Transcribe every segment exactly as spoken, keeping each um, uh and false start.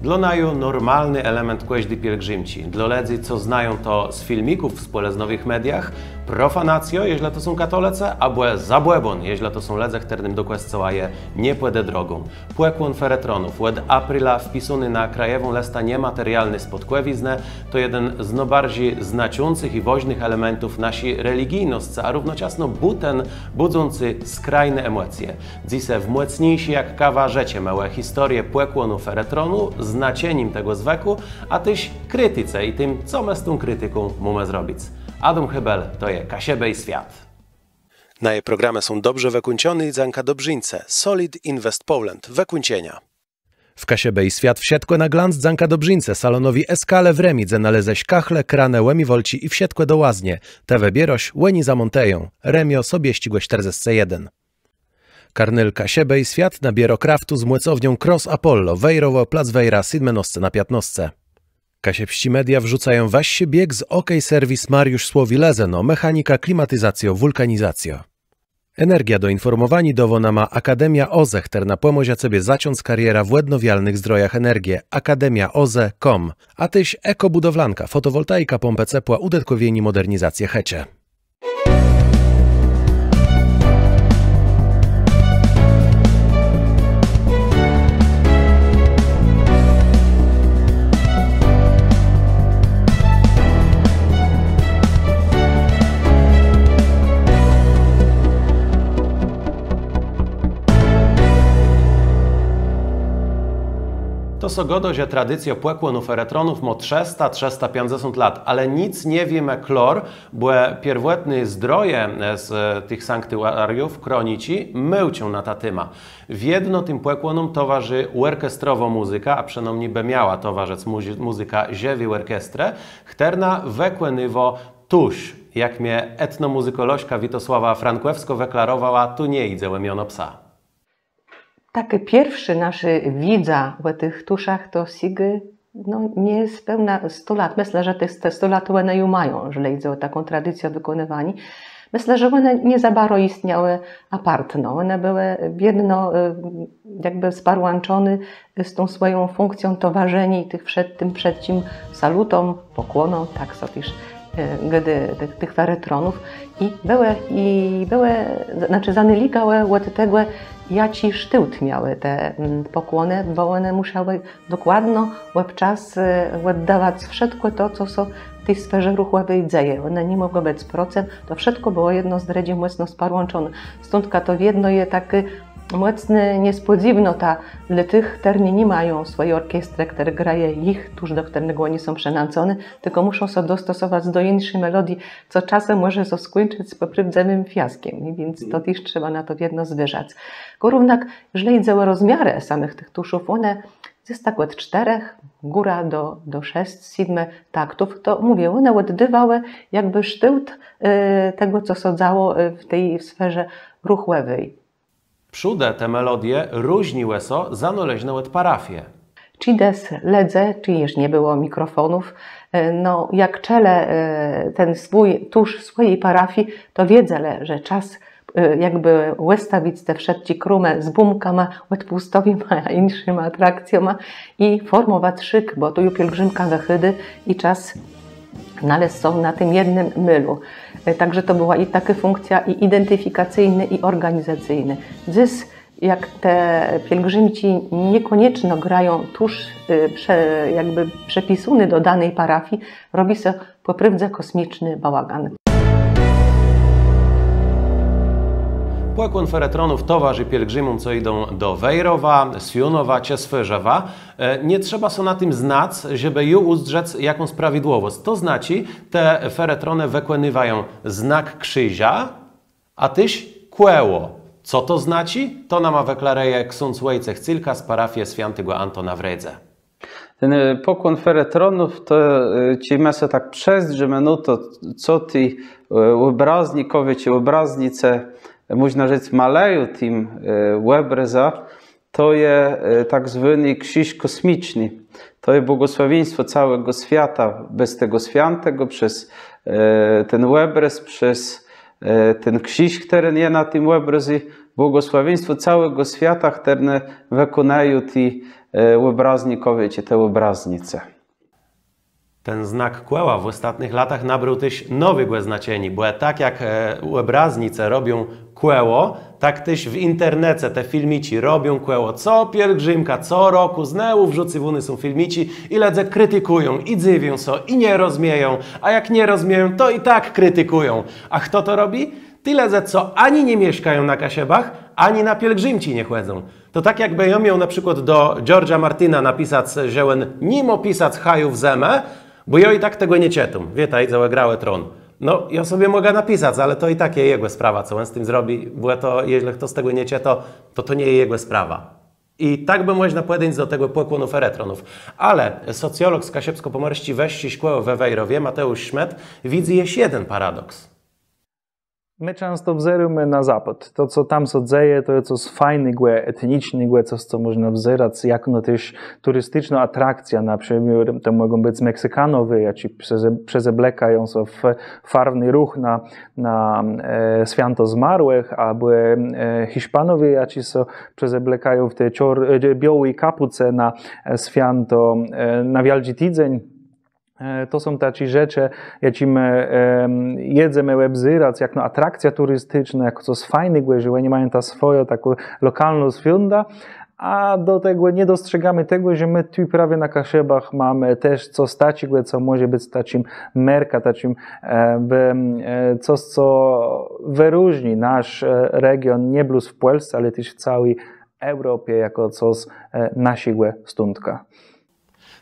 Dlô naju normalny element kòżdi pielgrzimczi. Dlô lëdzy, co znają to z filmików w spòlëznowëch mediach, profanacjô, jeżlë to są katolëcë, abò zabòbón, jeżlë to są lëdze, chtërnym do kòscoła je nie pòde drogą. Pòkłón feretronów, òd aprila wpisóny na krajową lëstã niematerialny spôdkòwiznë, to jeden z nôbarżi znaczącëch i wôżnëch elementów naszi religijnoscë, a równoczasno bùten bùdzący skrajné emòcje. Dzysô w Mòcniészé jak kawa rzeczemë ò historie pòkłónu feretronu, znaczenim tegò zwëkù, a téż kritice i tim, co më z tą kritiką mómë zrobic. Adóm Hébel, to je Kaszëbë i Swiat. Naje programë są dobrze wëkùńczoné i dzãka dobrzińcë Solid Invest Poland. Wëkùńczenia. W Kaszëbë i Swiat wszëtkò na glanc dzãka dobrzińcë, salonowi Eskale w Rëmi, dze nalézesz kachle, kranë, ùmiwalczi i wszëtkò do łaznie. Të wëbiérôsz, òni zamòntëją. Rëmiô, Sobiesczégò sztërdzescë jeden. Karnôl Kaszëbë i Swiat nabiérô kraftu z mòcownią Cross Apollo, Wejrowò, plac Wejra, sétmënôsce na piãtnôsce. Kaszëbsczé media wrzucają wëższi bieg z OK Serwis Mariusz Słowi, Lëzëno, mechanika, klimatizacjô, wùlkanizacjô. Energiã do infòrmòwaniô dôwô nama Akademia OZE, chtërna pòmòże cebie zacząc karierã w òdnowialnëch zdrojach energie. Akademia OZE com. A téż Ekobudowlanka, fòtowòltaika, pómpë cepła, ùdëtkòwienié, mòdernizacje chëczë. To sã gôdô, że tradicjô pòkłónu feretronów mô trzësta, trzësta piãcdzesąt lat, ale nick nie wiémë klôr, bò pierwòtné zdroje z tëch sanktuariów, kroniczi, milczą na tã témã. Wiedno tim pòkłónóm towarzi òrkestrowô mùzyka, a przënômni bë miała towarzëc mùzy-, mùzyka żëwi òrkestrë, chtërna wëkònywô tusz. Jak mie etnomùzykòlożka Witosława Frankòwskô wëklarowała, tu nie jidze ò miono psa. Takô pierszô naszô wiédza ò tëch tuszach to sygô, no, niespełna sto lat. Mëszlã, że te, te sto lat òne ju mają, jeżlë jidze ò taką tradicjã wëkònywaniô. Mëszlã, że òne nie za baro jistniałë apartno. Òne bëłë wiedno, e, jakbë sparłãczoné z tą swòją fùnkcją towarzeniô tëch przed, tim przed czim salutóm, pòkłónóm, tak sã téż, e, gôdô, tëch, tëch feretronów. I bëłë, i bëłë, znaczi, zanôlégałë òd tegò, jaczi sztôłt miałë te, mm, pòkłónë, bò òne mùszałë dokładno òb czas, e, òddawac wszëtkò to, co sã w ti sferze ruchòwi dzeje. Òne ni mògłë bëc procëm, to wszëtkò bëło jedno z drëdżim mòcno sparłãczoné. Stądka to wiedno je takô mòcnô niespòdzéwnota dlô tëch, chtërny ni mają swòji òrkestrë, chtërna graje jich tusz, do chtërnégò òni są przënãcony, tilkò mùszą sã dostosowac do jinszi melodii, co czasã mòże sã skùńczëc pò prôwdzëwim fiaskã. I wiãc to téż trzeba na to wiedno zwôżac. Kò równak, jeżlë jidze ò rozmiarë samëch tëch tuszów, òne je tak òd sztërzech, górã do, do szesc, sétmë taktów, to mówiã, òne òddôwałë jakbë sztôłt, e, tegò, co sã dzejało, e, w ti sferze ruchòwi. Przódë te melodie różniłë sã zanôleżno òd parafie. Czedës lëdze, czej jesz nie bëło mikrofónów, e, no, jak czëlë, e, ten swój tusz swòji parafii, to wiedzelë, że czas, e, jakbë òstawic te wszëtczé krómë z bómkama, òdpùstowima a jinszima atrakcjama i fòrmòwac szëk, bò tu ju pielgrzimka wëchôdô i czas nalezc sã na tim jednym môlu. E, tak że to bëła i takô fùnkcjô i identifikacyjnô, i òrganizacyjnô. Dzys, jak te pielgrzimczi niekònieczno grają tusz, e, prze-, jakbë przëpisóny do dóny parafii, robi sã pò prôwdze kòsmiczny bałagan. Pòkłón feretronów towarzi pielgrzimóm, co jidą do Wejrowa, Swiónowa czë Swôrzewa. E, nie trzeba sã na tim znac, żebë ju ùzdrzec jakąs prawidłowòsc. To znaczi, te feretronë wëkònywają znak krziża, a téż kòło. Co to znaczi? To nama wëklarëje ksądz Wòjcech Cylka z parafie swiãtégò Antóna w Rédze. Ten, e, pòkłón feretronów to, e, czej më sã tak przezdrzimë, no to co ti, e, òbraznikowie czë òbraznice, mòżna rzec, malëją tim, e, òbrôzã, to je, e, tak zwóny krziż kòsmiczny. To je błogòsławieństwò całégò swiata bez tegò swiãtégò, przez, e, ten òbrôz, przez, e, ten krziż, chtëren je na tim òbrôzu, Błogòsławieństwò całégò swiata, chtërne wëkònają ti òbraznikowie czë te òbraznice. Ten znak kòła w òstatnëch latach nabrôł téż nowégò znaczeniô, bò tak jak òbraznice robią kòło, tak téż w internece te filmiczi robią kòło. Co pielgrzimka, co rokù znowù wrzucywóné są filmiczi i lëdze kritikùją, i dzëwią sã, i nie rozmieją, a jak nie rozmieją, to i tak kritikùją. A chto to robi? Ti lëdze, co ani nie mieszkają na Kaszëbach, ani na pielgrzimczi nie chòdzą. To tak jakbë jô miôł na przikłôd do George'a Martina napisac, że òn ni mô pisac Hajów Zëmë, bò jô i tak tegò nie czëtóm. Wiéta, jidze ò Grã ò Tron. No, jô sobie mògã napisac, ale to i tak je jegò sprawa, co òn z tim zrobi, bò to, jeżlë chto z tegò nie czëtô, to to nie je jegò sprawa. I tak bë mòżna pòdeńc do tegò pòkłónu feretronów. Ale socjolog z Kaszëbskò-Pòmòrsczi Wëższi Szkòłë we Wejrowie, Mateùsz Szmyt, widzy jesz jeden paradoks. Më czãsto wzérómë na Zôpôd. To, co tam sã dzeje, to je cos fajnégò, etnicznégò, cos, co mòżna wzerac jakno téż turisticznô atrakcjô. Na przëmiôr to mògą bëc Meksykanowie, jaczi przezeblekają sã w farwné ruchna na Swiãto Zmarłëch, abò Hiszpanowie, jaczi sã przezeblekają w te biôłé kapùce na swiãto, na Wiôldżi Tidzéń. To są taczé rzeczë, jaczé më jedzemë òbzerac jakno atrakcjô turisticznô, jakno cos fajnégò, że òni mają tã swòjã taką lokalną swiądã, a do tegò nie dostrzégómë tegò, że më tu prawie na Kaszëbach mómë téż cos taczégò, co mòże bëc taczim merkã, taczim cos, co wëróżni nasz region nié blós w Pòlsce, ale téż w całi Eùropie jakno cos naszégò stądka.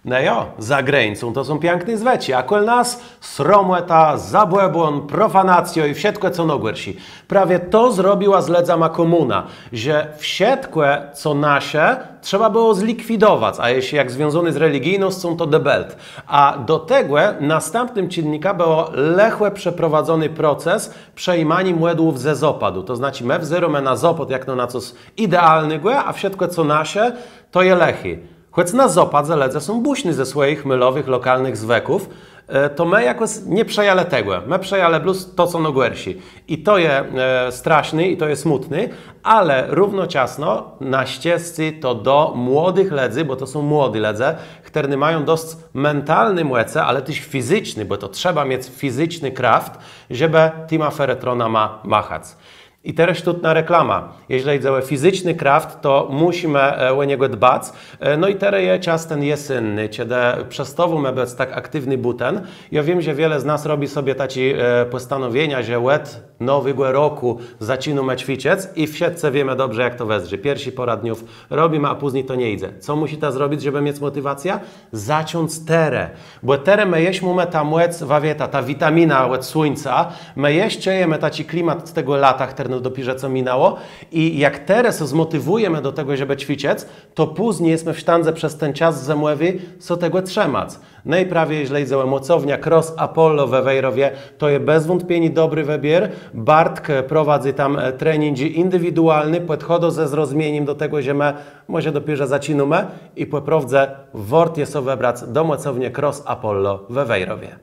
No jo, za grańcą to są piãkné zwëczi, a kòl nas sromòta, zabòbón, profanacjô i wszëtkò, co nôgòrszé. Prawie to zrobiła z lëdzama kòmùna, że wszëtkò, co nasze, trzeba bëło zlikwidowac, a jeżlë jak związóné z religijnoscą, to dëbelt. A do tegò nôstãpnym czinnikã bëło lëchò przeprowadzony proces przejimaniô mòdłów ze Zôpadu. To znaczi, më wzérómë na Zôpôd jakno na cos idealnégò, a wszëtkò, co nasze, to je lëché. Chòc na Zôpadze lëdze są bùszny ze swòjich môlowëch, lokalnëch zwëków, to më jakòs nie przejãlë tegò. Më przejãlë blós to, co nôgòrszé. I to je straszné, i to je smùtné, ale równoczasno na szczescé to do młodëch lëdzy, bò to są młodi lëdze, chtërny mają dosc mentalny mòcë, ale téż fizyczny, bò to trzeba miec fizyczny kraft, żebë tima feretronama machac. I terô sztótnô reklama. Jeżlë jidze ò fizyczny kraft, to mùszimë ò niegò dbac. No i terô je czas ten jesénny, czedë przestôwómë bëc tak aktiwny bùten. Jô wiém, że wiele z nas robi sobie taczé pòstanowienia, że òd nowégò rokù zaczinómë cwiczëc i wszëtcë wiémë dobrze, jak to wëzdrzi. Pierszé pôrã dniów robimë, a pózni to nie jidze. Co mùszita zrobic, żebë miec mòtiwacjã? Zacząc terô. Bò terô më jesz mómë tã mòc, wa wiéta, ta witamina òd słuńca, më jesz czëjemë taczi klimat z tegò lata, chtërno dopiérze co minãło. I jak terô sã zmòtiwùjemë do tegò, żebë cwiczëc, to pózni jesmë w sztãdze przez ten czas zëmòwi sã tegò trzëmac. No i prawie jeżlë jidze ò mòcowniã Cross Apollo we Wejrowie, to je bez wątpieniô dobri wëbiér. Bartk prowadzy tam trenindżi indiwidualné, pòdchôdô ze zrozmienim do tegò, że më mòże dopiérze zaczinómë i pò prôwdze wôrt je sã wëbrac do mòcownie Cross Apollo we Wejrowie.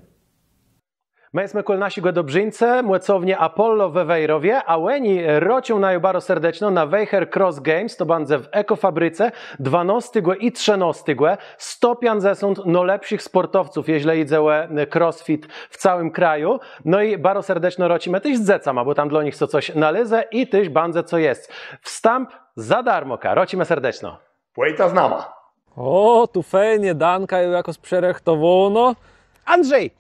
Më jesmë kòl naszégò dobrzińcë, mòcownie Apollo we Wejrowie, a òni rôczą naju baro serdeczno na Wejher Cross Games, to bãdze w Ekòfabryce dwanôstégò i trzënôstégò. Sto piãcdzesąt nôlepszich spòrtowców, jeżlë jidze ò crossfit w całim kraju. No i baro serdeczno rôczimë téż z dzecama, bò tam dlô nich sã cos naléze i téż bãdze co jesc. Wstãp za darmò, ka. Rôczimë serdeczno. Pòjta z nama. Ò, tu fejn je, danka je jakòs przërëchtowónô. Andrzej!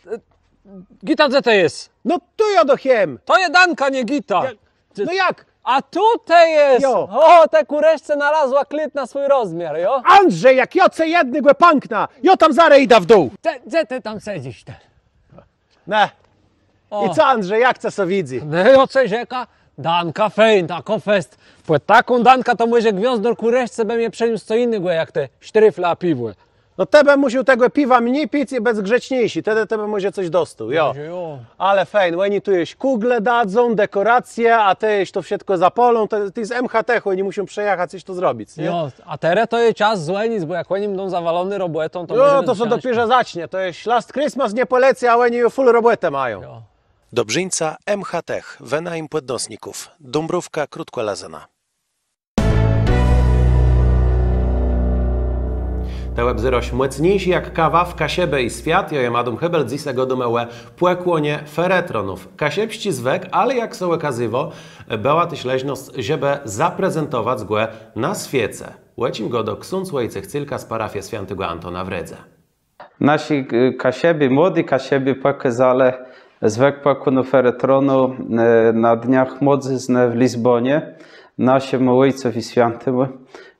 Gita, dze të jes? No tu jô doch jem. To je danka, nié Gita. No jak? A tu të jes! Jo. Ò, të kùreszce nalazła kléd na swój rozmiar, jo? Andrzej, jak jô ce jednégò pãknã, jô tam zarô jidã w dół. Të, dze të tam sedzysz, të? Ne. I co, Andrzej, jak ce sã widzy? No, jô ce rzekã, danka fejn, takô fest. Pòd taką dankã to mòże Gwiôzdór kùreszce bë mie przëniósł co jinégò jak te sztrëfle a piwò. No të bë mùszôł tegò piwa mni pic i bëc grzeczniészi, tedë të bë mòże cos dostôł, jo. Mòże jo. Ale fejn, òni tu jesz kùgle dadzą, dekòracje, a tej jesz to wszëtkò zapôlą, to, to je M H T, òni mùszą przëjachac, cos tu zrobic, nié? Jo, a terô to je czas zwònic, bò jak òni bãdą zawalony robòtą, to mòże to sã dopiérze zacznie, to je Last Christmas, nie pòlecã, a òni ju fùl robòtë mają. Jo. Dobrzińca M H Tech, wënajem pòdnosników, Dąbrówka, Krótkò Lëzëna. Të òbzérôsz Mòcniészi jak kawa w Kaszëbë i swiat, jô jem Adóm Hébel, dzysô gôdómë ò pòkłónie feretronów. Kaszëbsczi zwëk, ale jak sã òkazywô, bëła téż leżnosc, żebë zaprezentowac gò na swiece. Ò czim gôdô ksądz Wòjcech Cylka z parafie swiãtégò Antóna w Rédze. Naszi, e, Kaszëbi, młodi Kaszëbi pòkôzelë zwëk pòkłónu feretronu, e, na Dniach Młodzëznë w Lizbónie naszémù Òjcowi Swiãtémù.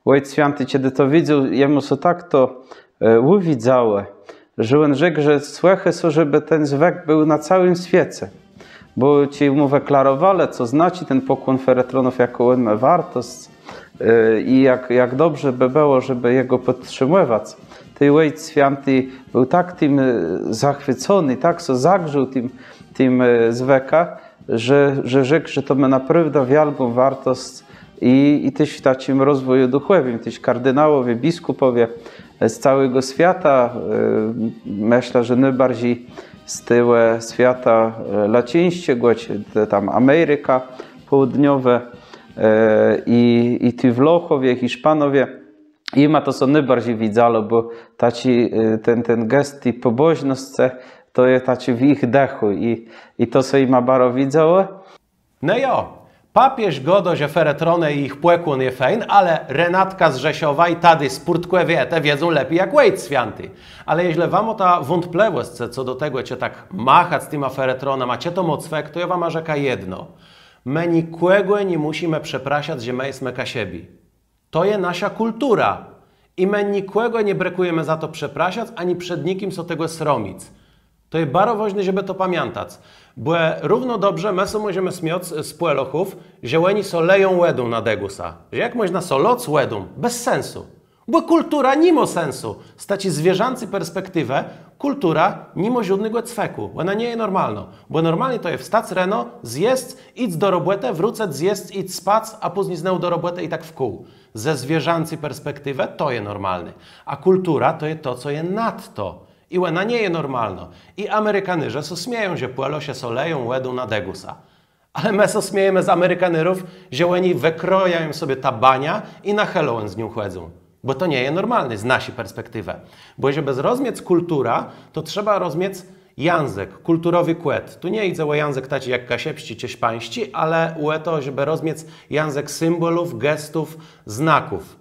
Òjc Swiãti, czedë to widzôł, jemù sã tak to, e, ùwidzało, że òn rzekł, że słëchô sã, żebë ten zwëk béł na całim swiece. Bò czej mù wëklarowelë, co znaczi ten pòkłón feretronów, jaką òn mô wartosc, e, i jak, jak dobrze bë bëło, żebë jegò pòdtrzëmëwac. Tej Òjc Swiãti béł tak tim, e, zachwëcony, tak sã zagrzôł tim, tim, e, zwëkã, że, że rzekł, że to mô naprôwdã wiôlgą wartosc i, i téż w taczim rozwòju dëchòwim, téż kardinałowie, biskùpòwie, e, z całégò swiata, e, mëszlã, że nôbarżi z tegò swiata, e, łacyńsczégò, czë te tam Amerika Pôłniowô, e, i, i ti Włochòwie, Hiszpanowie. Jima to sã nôbarżi widzało, bò taczi, e, ten, ten gest ti pòbòżnoscë, to je taczi w jich dëchù i, i to sã jima baro widzało. No jo, papiéż gôdô, że feretronë i jich pòkłón je fejn, ale Renatka z Rzeszowa i Tadeusz z Pùrtkòwa, te wiedzą lepi jak Òjc Swiãti. Ale jeżlë wa môta wątplëwòsc co do tegò, czë tak machac tima feretronama, czë to mô cwëk, to jô wama rzekã jedno. Më nikògò nie mùszimë przeprôszac, że më jesmë Kaszëbi. To je naszô kùltura. I më nikògò nie brëkùjemë za to przeprôszac, ani przed nikim sã tegò sromic. To je baro wôżné, żebë to pamiãtac. Bò równo dobrze më sã mòżemë smiôc z Pòlôchów, że òni sã leją wòdą na Dëgùsa. Że jak mòżna sã lôc wòdą? Bez sensu. Bò kùltura ni mô sensu. Z taczi zwierzãcy perspektiwë kùltura ni mô żódnégò cwekù. Òna nie je normalnô. Bò normalné to je wstac reno, zjesc, jic do robòtë, wrócëc, zjesc, jic spac, a pózni znôw do robòtë i tak wkół. Ze zwierzãcy perspektiwë to je normalné. A kùltura to je to, co je nad to. I òna nie je normalnô. I Amerikanerzë sã smieją, że Pòlôszë sã leją wòdą na Dëgùsa. Ale më sã smiejemë z Amerikanerów, że òni wëkrôjają sobie tã baniã i na Halloween z nią chòdzą. Bò to nie je normalné z naszi perspektiwë. Bò żebë zrozmiec kùlturã, to trzeba rozmiec jãzëk, kùlturowi kòd. Tu nie jidze ò jãzëk taczi jak kaszëbsczi czë szpańsczi, ale ò to, żebë rozmiec jãzëk symbòlów, gestów, znaków.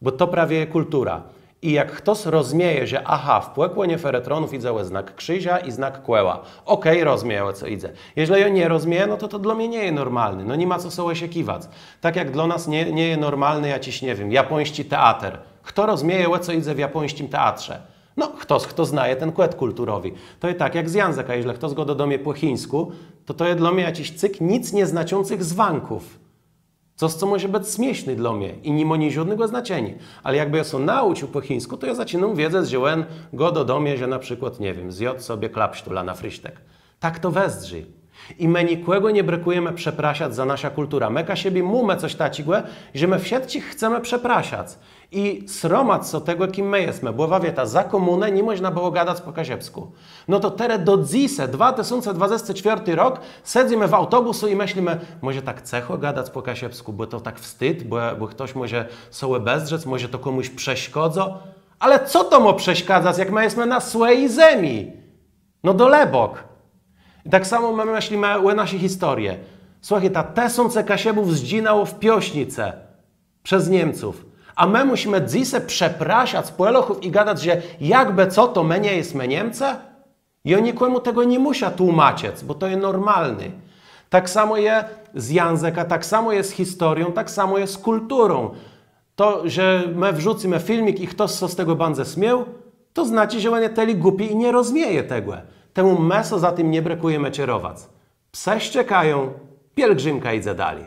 Bò to prawie je kùltura. I jak chtos rozmieje, że aha, w pòkłónie feretronów jidze ò znak krziża i znak kòła. Òkej, rozmieje, ò co jidze. Jeżlë jô nie rozmiejã, no to to dlô mie nie je normalné. No ni ma co sã òszëkiwac. Tak jak dlô nas nie, nie je normalny jaczis, nie wiém, japòńsczi teater. Chto rozmieje, ò co jidze w japòńsczim teatrze? No, chtos, chto znaje ten kòd kùlturowi. To je tak jak z jãzëkã, jeżlë chtos gôdô do mie pò chińskù, to to je dlô mie jaczis cyg nic nieznaczącëch zwãków. Cos, co mòże bëc smiészné dlô mie i ni mô niżódnégò znaczeniô. Ale jakbë jô sã naùcził pò chińskù, to jô zaczinóm wiedzec, że òn gôdô do mie, że na przikłôd, nie wiém, zjôdł sobie klapsztula na frisztëk. Tak to wëzdrzi. I më nikògò nie brëkùjemë przeprôszac za naszã kùlturã. Më Kaszëbi mómë cos taczégò, że më wszëtczich chcemë przeprôszac. I sromac sã tegò, kim më jesmë, bò wa wiéta, za kòmùnë ni mòżna bëło gadac pò kaszëbskù. No to terô do dzysô, dwa tësące dwadzesti czwiôrti rok, sedzymë w aùtobùsu i mëslimë, mòże tak cëchò gadac pò kaszëbskù, bò to tak wstid, bò, bò chtos mòże sã òbezdrzec, mòże to kòmùs przeszkôdzô. Ale co to mô przeszkadzac, jak më jesmë na swòji zemi? No dalëbóg. I tak samò më mëslimë ò naszi historie. Słëchôjta, tësące Kaszëbów zdżinãło w Piôsznicë przez Niemców. A më mùszimë dzysô przeprôszac Pòlôchów i gadac, że jakbë co, to më nie jesmë Niemcë? Jô nikòmù tegò nie mùszã tłómaczëc, bò to je normalné. Tak samò je z jãzëkã, tak samò je z historią, tak samò je z kùlturą. To, że më wrzucymë filmik i chtos sã z tegò bãdze smiôł, to znaczi, że òn je tëli głupi i nie rozmieje tegò. Temù më sã za tim nie brëkùjemë czerowac. Psë szczekają, pielgrzimka jidze dali.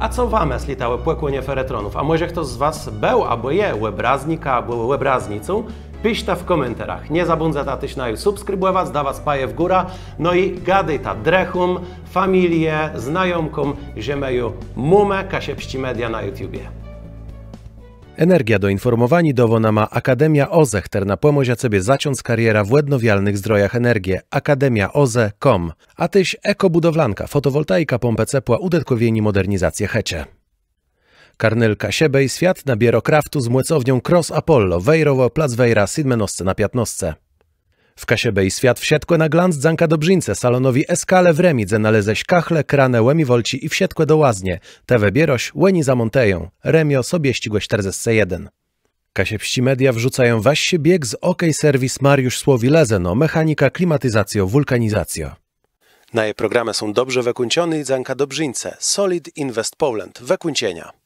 A co wa mëslita ò pòkłónie feretronów? A mòże chtos z was béł abò je òbraznikã abò òbraznicą? Piszta w kòmentarach. Nie zabądzta téż naju subskribòwac, dawac paje w górã, no i gadôjta drëchóm, familie, znajomkóm, że më ju mómë kaszëbsczé media na YouTubie. Energiã do infòrmòwaniô dôwô nama Akademia OZE, chtërna pòmòże cebie zacząc karierã w òdnowialnëch zdrojach energie. Akademia oze com. A téż Ekobudowlanka, fòtowòltaika, pómpë cepła, ùdëtkòwienié mòdernizacje chëczë. Karnôl Kaszëbë i Swiat nabiérô kraftu z mòcownią Cross Apollo, Wejrowò, plac Wejra sétmënôsce na piãtnôsce. W Kaszëbë i Swiat wszëtkò na glanc dzãka dobrzińcë, salonowi Eskale w Rëmi, dze nalézesz kachle, kranë, ùmiwalczi i wszëtkò do łaznie. Të wëbiérôsz, òni zamòntëją. Rëmiô, Sobiesczégò sztërdzescë jeden. Kaszëbsczé media wrzucają wëższi bieg z OK Serwis Mariusz Słowi, Lëzëno, mechanika, klimatizacjô, wùlkanizacjô. Naje programë są dobrze wëkùńczoné i dzãka dobrzińcë Solid Invest Poland, wëkùńczenia.